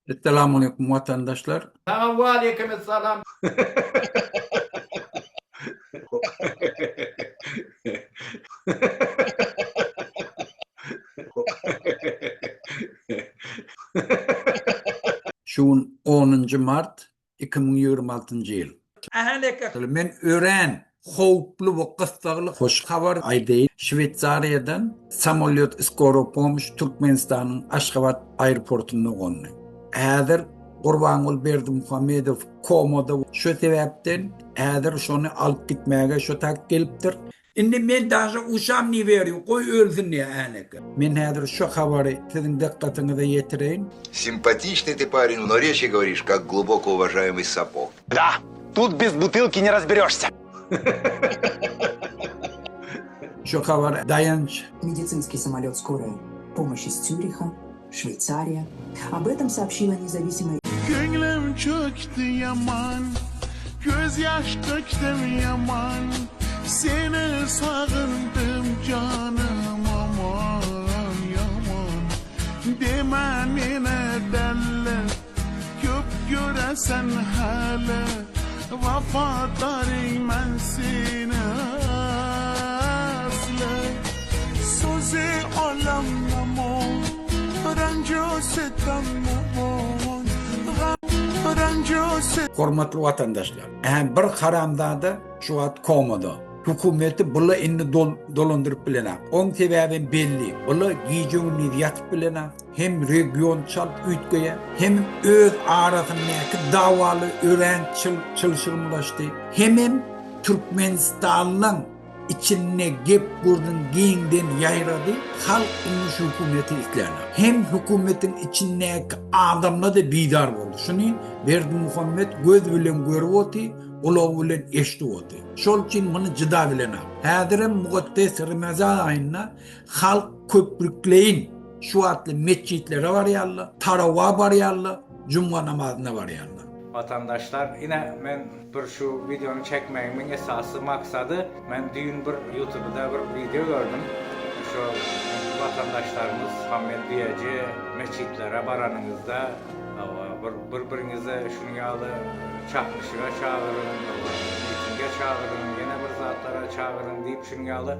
Esselamualeýkum watandaşlar. Saňa waleýkimessalam. Şu gün onunjy mart 2026-njy ýyl. Men örän howply we gyssagly hoş habar aýdaýyn. Şweýsariýadan samolýot skoro pomoş Türkmenistanyň Aşgabat aeroportunda gondy. Häzir Gurbanguly Berdimuhamedow komada, şo sebäpden häzir şony alyp gitmäge şo tak gelipdir. Indi men daže uşam ne werýu, goý ölsün diýýär äneke. Men häzir şu habary siziň dykgatyňyza ýetireýin. Симпатичный ты парень, но речи говоришь, как глубоко уважаемый сапог. Да, тут без бутылки не разберешься. Şu habar Daýanç. Медицинский самолет скорой помощи из Цюриха, Швейцария. Об этом сообщила независимая Köňlüm çökdi ýaman, Göz ýaş dökdüm ýaman, Seni sagyndym janym aman ýaman. Deme meni däli, Köp göresen häli, Wafadaryň men seni asly. Sözi alam naman, Renju sitem naman, Renju sitem. Hormatly watandaşlar, ä bir haramzada şu wagt komada. Hökümeti bula indi dolandyryp bilenak. Oň sebäbem belli. Bula gije-gündiz ýatyp bilenak. Hem region çalt üýtgeýär, hem öz arasyndaky dawaly örän çylşyrymlaşdy, hemem Türkmenistanyň içinde gep-gürrüň giňden ýaýrady, halk indi şu hökümeti islänok. Hem hökümetiň içindäki adamlar-da bizar boldy. Şuny Berdimuhamet göz bilen görüp oty, gulagy bilen eşidip oty. Şol üçin muny jyda bilenok. Häzirem mukaddes Remezan aýynda halk köprükleýin şu wagtly metjitlere barýarlar, tarawa barýarlar, jumga namazyna barýarlar. Watandaşlar ine men bir şu wideony çekmegimiň esasy maksady men düýn bir ýutubda bir wideo gördüm şo watandaşlarymyz Muhammet Düýeji metjitlere baranyňyzda hawa bir bir biriňize şunuň ýaly çaknyşyga çagyryň hawa mitinge çagyryň ýene bir zatlara çagyryň diýip şunuň ýaly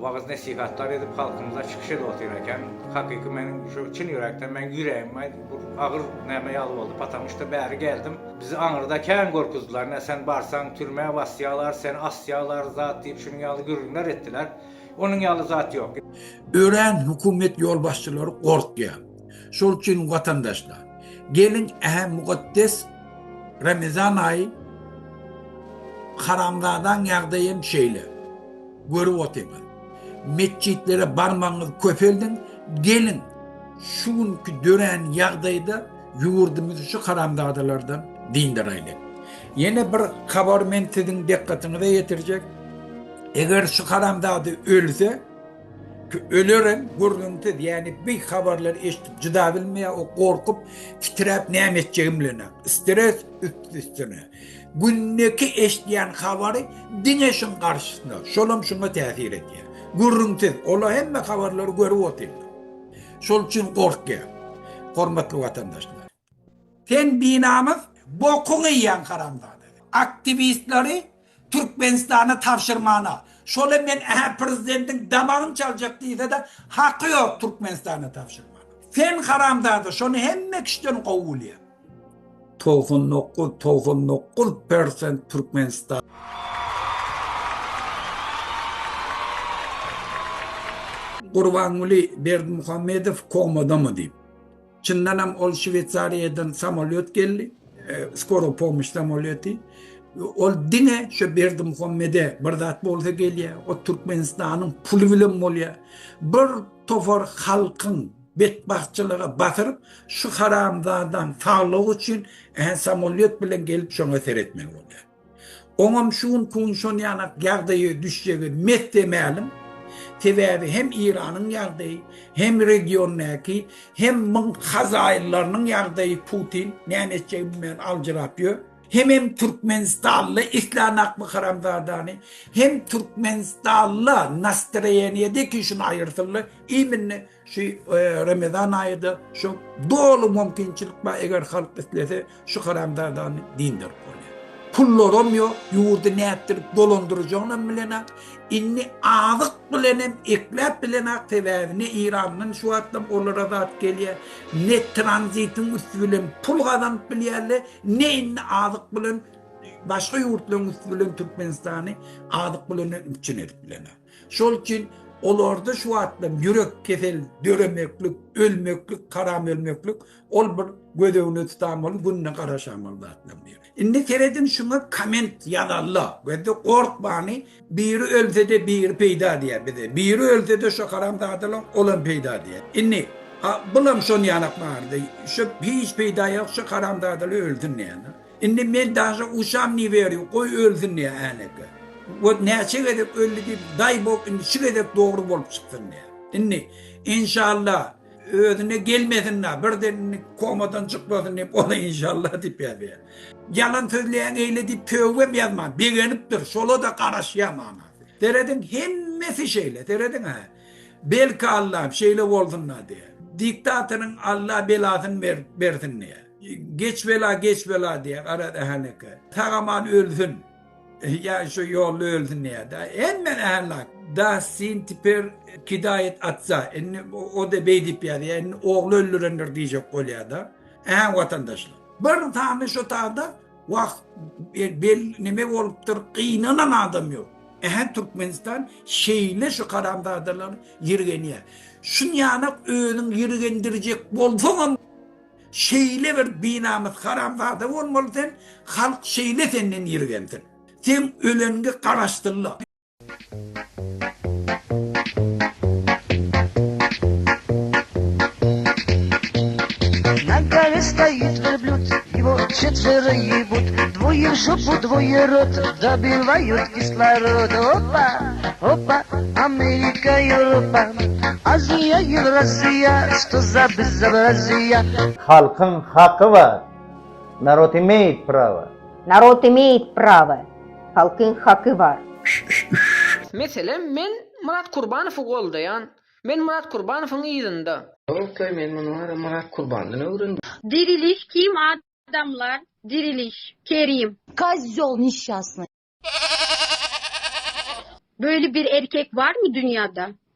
Wagyz-nesihatlar edip halkymyza çykyş edip otyr eken. Hakyky meniň şu çyn ýürekden meň ýüregime bir agyr näme ýaly boldy. Patamu şda bäri geldim. Bizi aňyrda kän gorkuzdylar. Ine sen barsaň türmä basýalar, seni asýalar zat diýip şunuň ýaly gürrüňler etdiler. Onuň ýaly zat ýok. Örän hökümet ýolbaşçylary gorkýar. Şol üçin watandaşlar, geliň ähä mukaddes Ramazan aýy haramzadaň ýagdaýy hem şeýle. Görüp otyňyz. Metjitlere barmagyňyzy köpeldiň, geliň şu günki dörän ýagdaýda ýurdumyzy şu haramzadalardan dyndyraýlyk. Ýene bir habar men siziň dykgatyňyza ýetirjek. Eger şu haramzada ölse, ki ölerem gürrüňsiz, ýagny bi habarlary eşidip jyda bilmeýär, o gorkup, titräp näme etjegini bilenok. Stres üst-üstüne. Gündeki eşidýän habary diňe şuň garşysyna, şolam şuňa täsir edýär. Gürrüňsiz, olar hemme habarlary görüp otyrlar. Şol üçin gorkýar. Hormatly watandaşlar. Sen binamys bokuňy iýýäň haramzada. Aktiwistleri Türkmenistana tabşyrmana. Şola men ähä prezidentiň damagyny çaljak diýsede haky ýok Türkmenistana tabşyrmana. Sen haramzada şony hemme kişiden gowy bilýäň. 99 99 persent Türkmenistan. Gurbanguly Berdimuhamedow komadamy diýip. Çyndanam ol Şweýsariýadan samolýot geldi. Skoro pomoş samolýoty. Ol diňe şu Berdimuhamede bir zat bolsa gelýär. O Türkmenistanyň puly bilen bolýar. Bir topar halkyň betbagtçylyga batyryp, şu haramzadaň saglygy üçin ä samolýot bilen gelip şoňa seretmeli bolýar. Oňam şu günki gün şon ýanak ýagdaýa düşjegi messe-mälim. Sebäbi hem Iranyň ýagdaýy, hem regiondaky, hem muň hazaýyllarynyň ýagdaýy Putin näme etjegini bilmän aljyrap ýör. Hemem türkmenistanly islanakmy haramzadany, hem türkmenistanly nastroýeniýedeki şuny aýyrsynlar, iminne. Şu Remezan aýyda şu doly mümkinçilik bar eger halk islese şu haramzadany dindirip bolýar. Pullaram ýok, ýurdy nätdirip dolandyrjagynam bilenak. Indi azyk bilenem ekläp bilenak sebäbi ne Irandan şu wagtlam olara zat gelýär, ne tranzitiň üsti bilen pul gazanyp bilýärler, ne indi azyk bilen başga ýurtlaryň üsti bilen Türkmenistany azyk bilen üpjün edip bilenak. Şol üçin olarda şu wagtlam ýürek kesel döremeklik, ölmeklik, haram ölmeklik ol bir göz öňüne tutanmaly, gününe garaşamaly zatlaryň biri. Indi serediň şuňa komment ýazarlar. Gözde gorkmany biri ölsede biri peýda diýýär bize. Biri ölsede şu haramzadalar olam peýda diýýär. Indi bulam şony ýanak bardy. Şu hiç peýda ýok şu haramzadalar ölsün diýýär. Indi men daže uşam ne werýu goý ölsün diýýär äneke. Wot näçe gezek öldi diýip daý bok indi şu gezek dogry bolup çyksyn diýýär. Indi enşalla özüne gelmesin da birden indi komadan çykmasyn diýip ola enşalla diýip ýazýar. Ýalan sözleýäň eýle diýip sögübem ýazman begenipdir şola-da garaşýar manasy. Serediň hemmesi şeýle serediň hä. Belki Allam şeýle bolsun-da diýýär. Diktatoryň Alla belasyny bersin diýýär. Geç bela geç bela diýýär gara ähäneke. Sag-aman ölsün. Ýa şu ýolda ölsün diýýär-de. Hemme ähänlak. Da sin tiper kidaýet atsa. Indi o-da beý diýip ýazýar. Indi ogly öldürendir diýjek bolýar-da. Ä watandaşlar. Bir sany şu taýda wah bel neme bolupdyr gynanan adam ýok. Ähä Türkmenistan şeýle şu haramzadalary ýirgenýär. Şunýanak özüň ýirgendirjek bolsaňam Şeýle bir binamys haramzada bolmaly sen, halk şeýle senden ýirgensin. Seň öleniňe garaşdylla. Na горе стоит верблюд, его четверо ебут, Двое в жопу, двое рот, добивают кислород. Опа, опа, Америка, Европа, Aziýa, Ýewraziýa, Что за bezobrazие? Halkyň haky bar. Narod imeýit prawa. Narod imeýit prawa. Halkyň haky bar. Meselem, men Myrat Kurbanowy goldaýan. Men Myrat Kurbanowyň yzynda. Ýok-laý men muny wara Myrat Kurbandan öwrendim. Diriliş kim adamlar diriliş kerim. Kozýol neşşasnyý. Böyle bir erkek var mı dünyada?